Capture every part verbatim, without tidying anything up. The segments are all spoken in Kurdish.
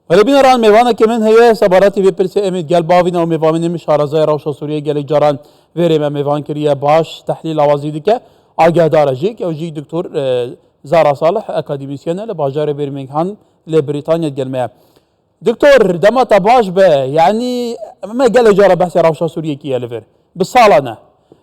Welê bîneran, mêvanekê min heye, sebaretî vê pirsê em ê gel bavîne û mêvanê min şarezaya rewşa Sûriyê gelek caran vê rê me mêvan kiriye, baş tehlîl awazî dike. Agehdar e jî, ew jî Doktor, e, Zara Salih, akademîsyen e li bajarê Birmingham li Brîtanya digel me ye. Doktor, dema te baş be, yanî me gelek cara behsê rewşa Sûriyê kiriye li vir. Bi salan e.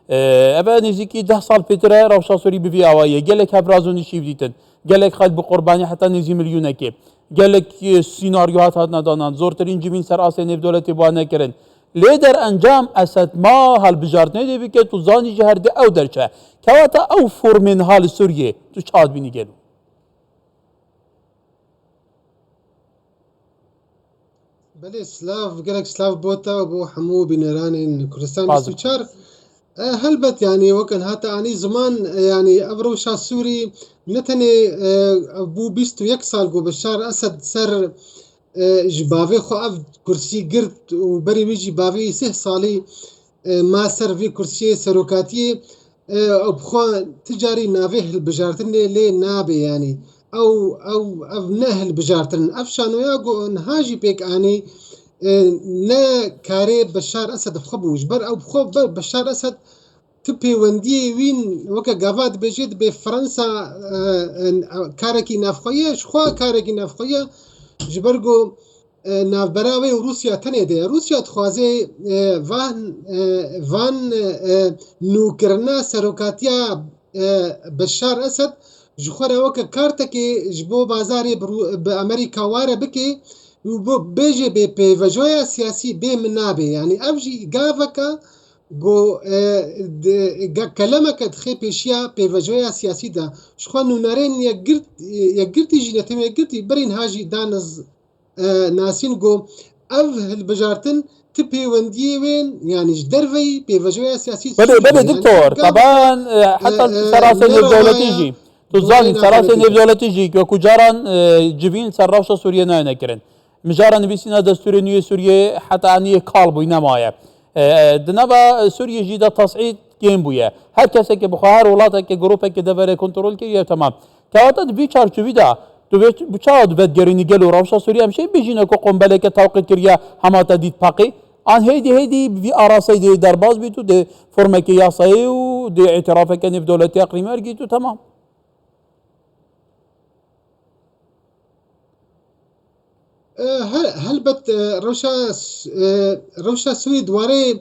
E, ev e nêzîkî deh sal pêtir e rewşa Sûrî bi vî awayî ye. Gelek hevraz û nişîv dîtin. Gelek xelk bi qurbanî heta nêzî milyonekê. Gelek, e, sînaryo hat hatine danan. Zortirîn civîn ser asê nêvdewletê bi wan nekirin. Lê derencam Esed ma hilbijartinê dê bike, tu zanî ji her di ew derçe. Kewata ew formên ha li Sûriyê, tu çawa dibînî gelo? Belê, silav, gelek silav bo te û bo hemû bîneranên Kurdistan Baş bîst û çar. E, helbet, yanî, weke hate anî ziman, e, yanî, ev rewşa Sûrî ne tenê, e, ev bû bîst û yek sal ku Beşar Esed ser, e, ji bavê xwe ev kursî girt û berî wî jî bavê wî sih salî, e, ma ser vî kursiyê serokatiyê, e, ew bi xwe ti carî navê hilbijartinê lê nabe, yanî. Ew, ew, ev ne hilbijartin. Ev şanoya ku niha jî pêk anî, e, ne karê Beşar Esed bi xwe bû. Ji ber ew bi xwe, Be-, Beşar Esed ti pêwendiyê wîn weke gava dibêje, dibê Fransa, e, e, karekî navxwe ye, ji xwe karekî navxwe ye. Ji ber ku, e, navbera wê û Rûsya tenê de ye. Rûsya dixwaze, e, van, e, van, e, nûkirina serokatiya, e, Beşar Esed ji xwe re weke kartekê ji bo bazarê bi Rû-, bi Amerîka ware bike û bo bêje bê pêvejoya siyasî bê min nabe. Yanî ev jî gaveke ku, e, di, ge-, kelemeke dixê pêşiya pêvejoya siyasî de. Ji xwe nûnerên yekgirt-, yekgirtî jî, netew yekgirtî birîn ha jî daniz, e, nasîn ku ev hilbijartin ti pêwendiyê wên, yanî ji derveyî pêvejoya siyasî Belê, Sûriyê, belê, yanî doktor, ev gaveke, taban, e, heta e, e, serasê ne nêvdewletî rewaya jî. Tu zanî, serasê nêvdewletî jî, wekû caran, e, civîn ser rewşa Sûriyê nayêne kirin. Mijara nivîsîna destûrê nû yê Sûriyê heta aniyê kal bûyî nemaye. E, e, di nava Sûriyê jî de tesîd kêm bûye. Her kesekê bi xwe, her welatekê, grûpekê deverê kontrol kiriye, temam. Kewata di vî çarçovî de, tu vê, bi çawa dibe digerînî gelo rewşa Sûriyê em şê bêjîne ku qombeleke tewqît kiriye hema te dît peqî? An hêdî hêdî vî arasayî dê derbas bît û dê formekê yasayê û dê îtirafeke nêvdewletî eqlîmî ergît û temam. E, he-, helbet, e, rewşa s-, e, rewşa Sûrî di warê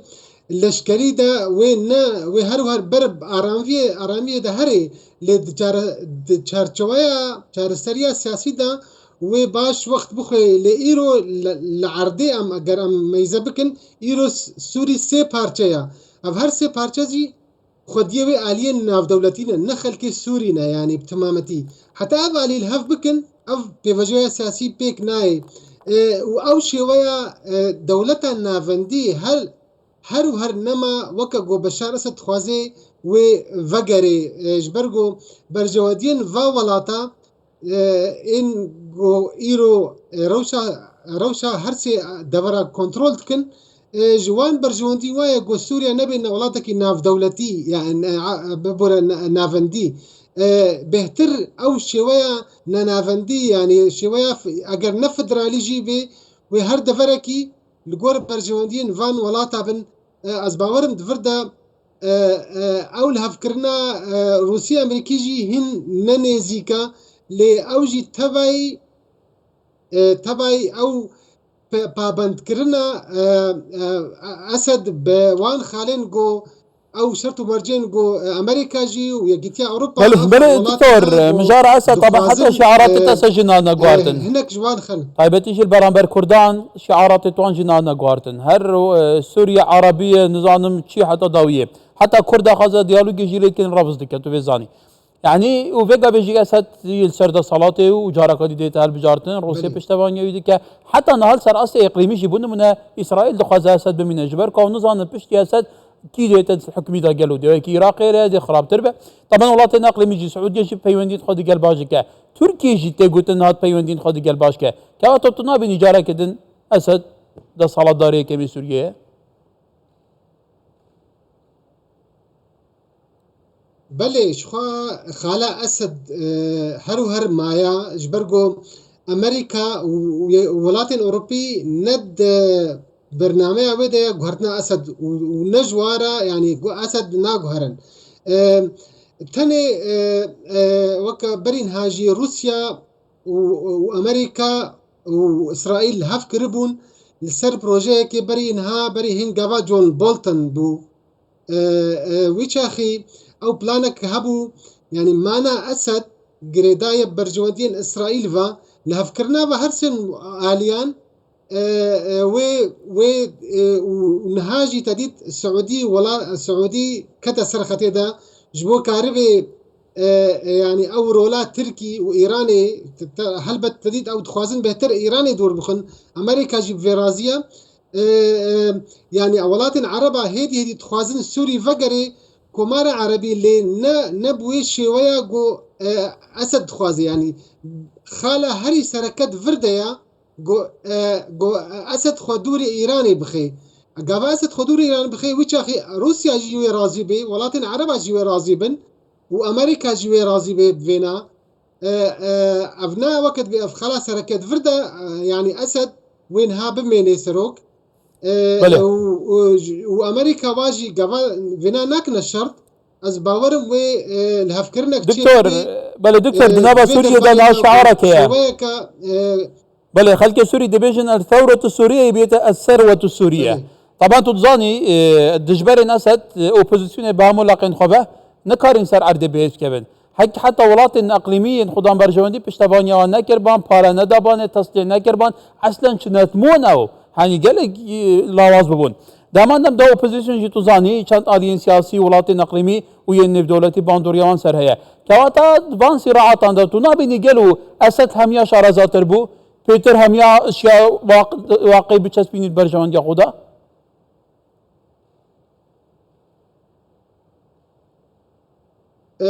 leşkerî de wê ne, wê her wer ber bi aramviyê, aramiyê de herê, lê di çare-, di çarçoweya çareseriya siyasî de wê baş wext bixwe, lê îro li, li erdê em, eger em meyze bikin, îro S-, Sûrî sê parçe ya. Ev her sê parçe jî xwediyê wê aliyên navdewletî ne, ne xelkê Sûrî ne, yanî bi temametî. Heta ev alî li hev bikin, ev pêvajoya siyasî pêk nayê. E, û ew şêweya, e, dewleta navendî her, her û her nema weke ku Beşar Esed dixwaze wê vegerê, e, ji ber ku berjewendiyên va welata, e, ên ku îro, e, rewşa, rewşa her sê devera kontrol dikin, e, ji wan berjewendî wa ye ku Sûriye nebê ne welatekî navdewletî, yani, e, a, bibore ne-, navendî. E, bêhtir ew şêweya nenavendî, yani şêweya f-, eger ne federalî jî bê, wê her deverekî li gor berjewendiyên van welata bin, e, ez bawerim di vir de, e, e, ew lihevkirina, e, Rûsî Amerîkî jî hin ne nêzîk e, lê ew jî tevayî, e, tevayî ew pe-, pabendkirina, e, e, Esed bi wan xalên ku ew şert û mercên ku, e, Amerîka jî û Yekîtiya Ewropa Belê, ev belê, welat doktor, hene ku mijara Esed tabi heta dixwazin, şiaratê e, te se jî nane e, guhartin. Hinek ji wan xel. Taybetî jî li beramber Kurdan şiaratê wan jî nane guhartin. Her, e, Sûriye Erebî ye, nizanim çi heta dawiyê. Heta Kurda xwaze diyalogê jî lê kin reviz dike, tu vê zanî. Yanî, û vê gavê jî Esed yê li ser desthilatê û careka dî dê te hilbijartin, Rûsya Belê. piştevaniya wî dike. Heta niha li ser astê îqlîmî jî, bo nimûne, Îsraîl dixwaze Esed bimîne. Ji ber ku ew nizanin piştî Esed kî dê te hikmî de gelo dê wekî Iraqê re dê xirabtir be. Taban welatên îqlîmî jî, Siûdiye jî peywendiyên xwe digel baş dike. Tirkiye jî tê gotin niha peywendiyên xwe digel baş ke. Kewata tu nabînî careke din Esed desthilatdariyê kemî Sûriyeyê? Belê, ji xwe xala Esed, e, her û her maya, ji ber ku, Amerîka û, û welatên Ewropî ne di bernameya wê de ye guhertina Esed û, û ne ji wa re, yanî gu-, Esed naguherin. E, tenê, e, e, weke berî niha jî Rûsya û, û Amerîka û Îsraîl li hev kiribûn li ser projeyekê berî niha, berî hîn gava John Bolton bû. E, e, wî çaxî ew planek hebû, yanî mana Esed girêdaye berjewendiyên Îsraîl ve, li hevkirina ve her sê aliyan, e, e, wê, wê, e, û niha jî te dît Siûdî, wela-, Siûdî kete ser xetê de ji bo karibê, e, e, yanî ew rola Tirkî û Îranê, te, te, helbet te dît ew dixwazin bêhtir Îranê dûr bixin. Amerîka jî bi vê razî ye. E, e, yanî welatên Ereba hêdî hêdî dixwazin Sûrî vegerê Komara Erebî lê ne, ne bi wê şêweya ku, e, Esed dixwaze. Yanî xala herî sereket vir de ya ku, e, ku Esed xwe dûrê Îranê bixe. Gava Esed xwe dûrê Îranê bixe, wî çaxî Rûsya jî wê razî bê, welatên Ereba jî wê razî bin û Amerîka jî wê razî bê bi vêna. E, e, ev ne wekit bê, ev xela sereket vir de, e, yanî Esed wê niha bimênê serok. E, Belê. û, û, û Amerîka va jî gava vêna nakine şert. Ez bawerim wê, e, li hevkirinek çê Doktor, bibê, belê doktor, e, di nava vê Sûriyê de derbarê niha de şiarek heye. Şêweyeke, e, Belê, xelkê Sûrî dibêjin, el thewretu Sûriyeyê biyete el serwetu Sûriye. Belê. Taban tu dizanî, e, dijberên Esed, e, opozisyonê bi hemû leqên xwe ve nikarin ser erdê bi hêz bikevin. Hek heta welatên eqlîmî yên xudan berjewendî piştevaniya wan nekirban, pare nedabanê, teslîh nekirban, eslen çi netmûn ew. Henî gelek, e, lawaz bibûn. Dema dem da opozîsyon jî tu zanî, çend aliyên siyasî, welatên eqlîmî û yên nêvdewletî bandoriya wan ser heye. Kewata van sîraatan de tu nabînî gelo Esed hemiya şarezatir bû, pêtir hemiya şiya waq-, waqê biçespînî berjewendiya xwe de? E,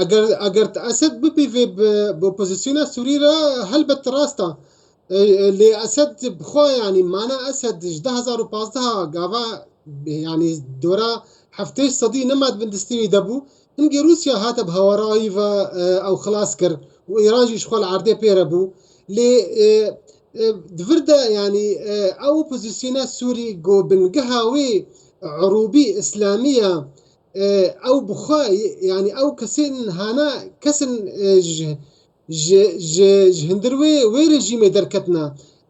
eger, eger Esed bipîvê bi, bi opozisyona Sûrî re, helbet rast e. E, e, lê Esed bi xwe, yanî mana Esed ji du hezar û pazdeh gava, yanî dora heftê sedî nema di bin destê wî de bû. Hingê Rûsya hate bi hawarayî ve, e, ew xilas kir û Îran jî ji xwe li erdê pê re bû. Lê, e, e, di vir de, yanî, e, ew opozisyona Sûrî ku bingeha wê erûbî îslamî ye, e, ew bi xwe, yanî ew kesên hana, kesin, e, ji, ji, ji, ji hundir wê, wê rejîmê derketine.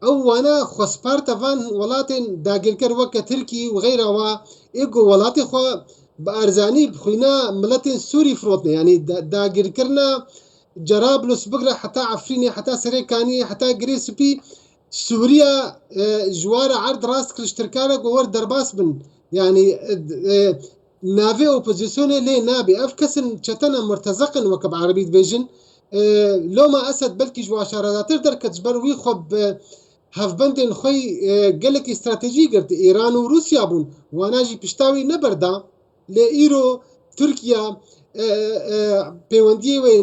Ew wana xwesparta van welatên dagirker weke Tirkî û xeyra wa, ê ku welatê xwe bi erzanî bi xwîna miletên Sûrî firotine. Yanî da-, dagirkirina Cerablus bigre heta Efrînê, heta Serê Kaniyê, heta Girê Spî, Sûriya, e, ji wa re erd rast kir ji Tirkan re ku wer derbas bin. Yanî, e, e, navê opozisyonê lê nabê. Ev kesin çetena murtezeq in, weke bi erebî dibêjin. E, loma Esed belkî ji wa şarezatir derket, ji ber wî xwe bi hevbendên xwe, e, gelekî stratejî girt. Îran û Rûsya bûn. Wana jî pişta wî neberda. Lê îro Tirkiye, e, e, pêwendiyê wê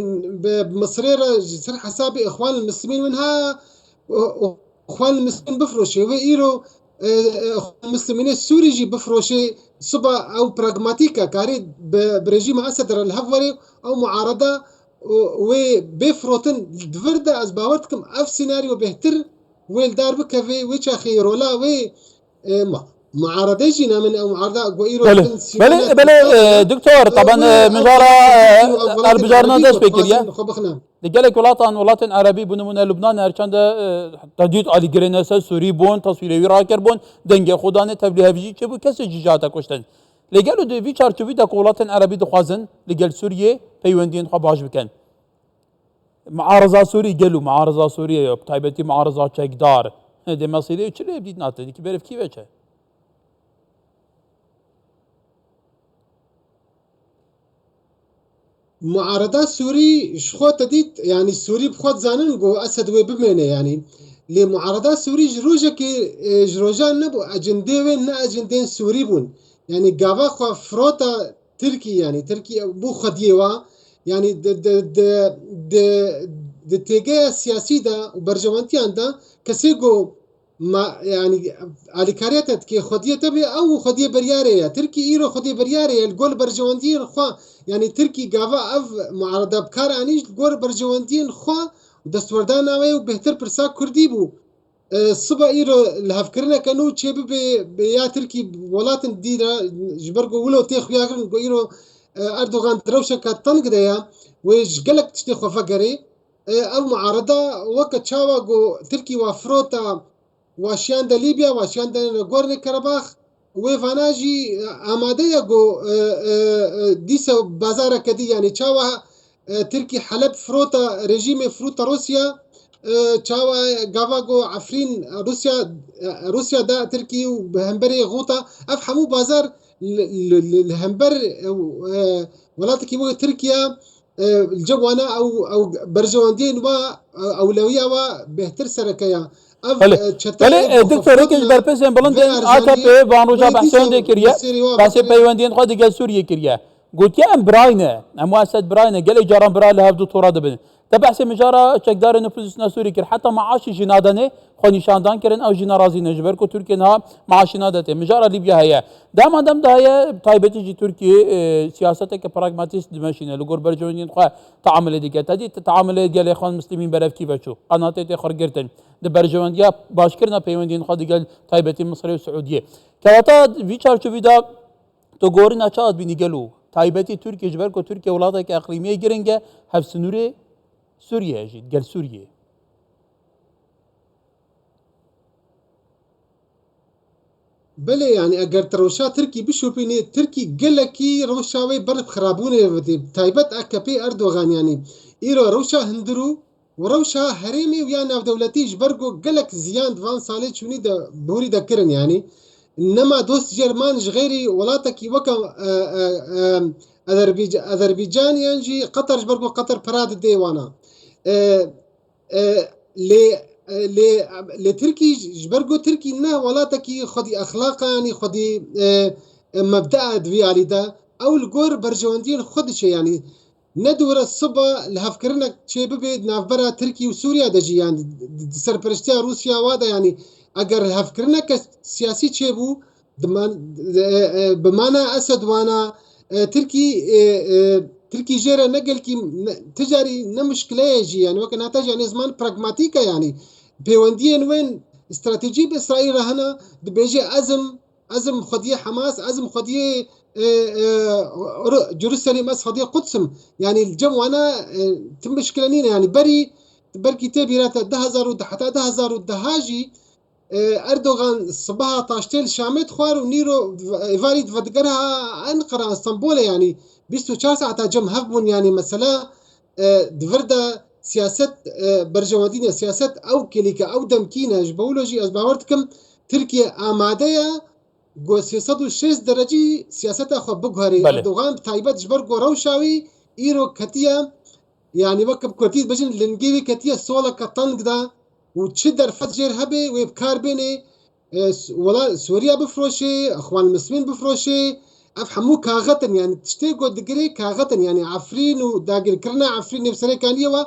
bi Misirê re ji ser hesabê Îxwan el Muslimîn win ha, o, o, Îxwan el Muslimîn bifroşê. Wê îro, e, e, Îxwan el Muslimînê Sûrî jî bifroşê. Siba ew pragmatîk e, karê bi, bi rejîma Esed re li hev were, ew muarada, o, wê bê firotin. Di vir de ez bawer dikim ev senaryo bêhtir wê li dar bikeve, wê çaxê rola wê, e, ma-, muarede jî namin ew muareda ku îro Belê, din belê, Sîriyê belê, e, doktor, e, taban, wê e, mijara, e, ew, ew, ew, elbijarna dest pê kiriye. Xwe bixine. Di gelek welatan, welatên erebî, bi nimûne Lubnan, her çend e, te dît alîgirê Esed Sûrî bûn, teswîrê wî rakirbûn, dengê xwe danê, tevlî hevjî çêbû, kesê jî jihate kuştin. Lê gelo di vî çarçovî de ku welatên erebî dixwazin li gel Sûriyê peywendiyên xwe baş bikin. Muareza Sûrî, gelo muareza Sûriyê ye, bi taybetî muareza çekdar. Dê mesîrê çi lê bidît nate, dikî berevkî veçe. Muareda Sûrî ji xwe te dît, yanî Sûrî bi xwe dizanin ku Esed wê bimêne, yanî. Lê muareda Sûrî ji rojekê, e, ji rojan nebû. Ecindê wê ne ecindên Sûrî bûn. Yanî gava xwe firota Tirkî, yanî Tirkî bû xwediyê wa. Yanî di, di, di, di, di têgeya siyasî de û berjewendiyan de kesê ku ma, yanî alîkariya te dike xwediyê te bê, ew xwediyê biryarê ye. Tirkî îro xwediyê biryarê ye, li gor berjewendiyên xwe, yanî Tirkî gava ev muarada bi kar anî, ji li gor berjewendiyên xwe destwerdana wê û bêhtir pirsa kurdî bû. E, siba îro lihevkirineke nû çêbibe, bi ya Tirkî welatin dî re, ji ber ku wilo tê xuyakirin ku îro, e, Erdogan di rewşeke teng de ye, wê ji gelek tiştê xwe vegerê. E, ev muarada weke çawa ku Tirkî wa firota, wa şiyande Lîbya, wa şiyande Nagorno Karabakh, wê vana jî, e, amade ye ku, e, e, e, dîse bazareke dî, yanî çawa, e, Tirkî Heleb firota, rejîmê firota Rûsya, e, çawa gava ku Efrîn Rûsya, e, Rûsya da Tirkî û bi hemberê Xûta, ev hemû bazar li, li, li, li hember, e, e, welatekî weke Tirkiye, e, li cem wana ew, ew berjewendiyên wa, e, ewlewiya wa bêhtir sereke ya. Ev, Belê. e, çete Belê, e, doktor, yekî ji berpêşên bilind ên A K P van roja behsê wendê kiriye. Behsê peywendiyên xwe digel Sûriyê kiriye. Gotiye, em birayne. Em û Esed birayne. Gelek caran bira li hev du tora dibin. Te behsê mijara çekdarên opozîsyona Sûrî kir. Heta maaşî jî nadenê, xwe nîşandan kirin, ew jî nerazî ne. Ji ber ku Tirkiye niha maaşî nadetê. Mijara Lîbya heye. Dema dem de heye, taybetî jî Tirkiye, e, siyaseteke pragmatîst dimeşîne. Li gor berjewendiyên xwe teamilê dike. Te dît teamilê gelê Xan Muslimîn berevkî veçû. Qenatê tê xwe girtin. Di berjewendiya başkirina peywendiyên xwe digel taybetî Misirê û Siûdiyê. Kewata vî çarçovî de tu gorîna çawa dibînî gelo? Taybetî Tirkiye, ji ber ku Tirkiye welatekî eqlîmî ye, giring e, hevsinûrê Sûriye jî, gel Sûriye. Belê, yanî eger tu rewşa Tirkî bişopînî, Tirkî gelekî rewşa wê ber bi xirabûnê ve dê. Taybet A K P Erdogan, yanî îro rewşa hundir û û rewşa herêmê û ya navdewletî, ji ber ku gelek ziyan di van salê çûnî de, borî de kirin, yanî nema dost jê re man ji xêrî welatekî weke, e, e, e, Azerbayc-, Azerbaycan yan jî Qeter, ji ber ku Qeter pera didê wana. E, e, lê, e, lê, lê Tirkî ji ber ku Tirkî ne welatekî xwedî exlaqa, yanî xwedî, e, e, mebdea di vî alî de, ew li gor berjewendiyên xwe diçe, yanî ne dûre siba lihevkirinek çêbibe di navbera Tirkî û Sûriya de jî, yanî di, di, di serperiştiya Rûsya wa de, yanî eger lihevkirineke siyasî çêbû, di man-, e, e, bi mana Esed wana, e, Tirkî, e, e, Tirkî jê re ne gelkî, ne, ti carî ne muşkile ye jî, yanî weke nata jî, yanî ziman pragmatîk e, yanî pêwendiyên wên stratejî bi Îsraîl re hene, dibêje ez im, ez im xwediyê Hamas, ez im xwediyê, e, e, Ru-, Cerûselêm, ez xwediyê Quds im. Yanî li cem wana, e, tim mişkile nîne. Yanî berî, belkî tê bîra te du hezar û deh, heta du hezar û deh jî, e, Erdogan sibaha taştê li Şamê dixwar û nîro êvarî di vedigerha Enqera, Stenbolê, yanî bîst û çar saeta cem hev bûn. Yanî mesela, e, di vir de siyaset, e, berjewendî ne, siyaset ew kêlîke, ew demkî ne. Ji bo wilo jî ez bawer dikim Tirkiye amade ye ku sê sed û şêst derecî siyaseta xwe biguherê. Belê. Erdogan bi taybet ji ber ku rewşa wî îro ketiye, yanî weke bi kurtî dibêjin, lingê wî ketiye soleke teng de û çi derfet jê re hebe wê bi kar bênê. E, s-, wela Sûriya bifroşê, Ixwan Muslimîn bifroşê, ev hemû kaxet in, yanî tiştê ku digirê kaxet in, yanî Efrîn û dagirkirina Efrînê bi serê kaniyê we,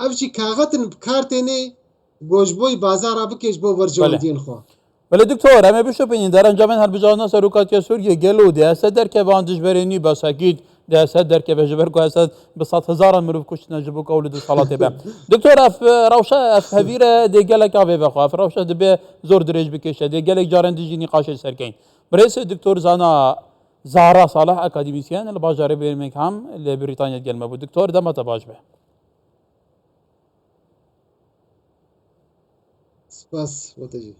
ev jî kaxet in bi kar tênê, ku ji bo bazara bike ji bo Belê. berjewendiyên xwe. Belê doktor, em ê bişopînin, derencamên hilbijartina serokatiya Sûriyê gelo dê hese derkeve an dijberê nî besekît. Dê Esed derkeve, ji ber ku Esed bi sed hezaran mirov kuştine ji bo ku ew li desthilatê be. Doktor, ev, e, rewşe, ev hevîr e, dê gelek avê vexwe. Ev rewşe dibe zor dirêj bikêşe. Dê gelek caran dijî nîqaşê ser keyn. Birêz doktor Zana Zahra Salih, akademîsyen li bajarê Birmingham li Brîtanya digel me bû. Doktor, dema te baş be. Spas, bo te jî.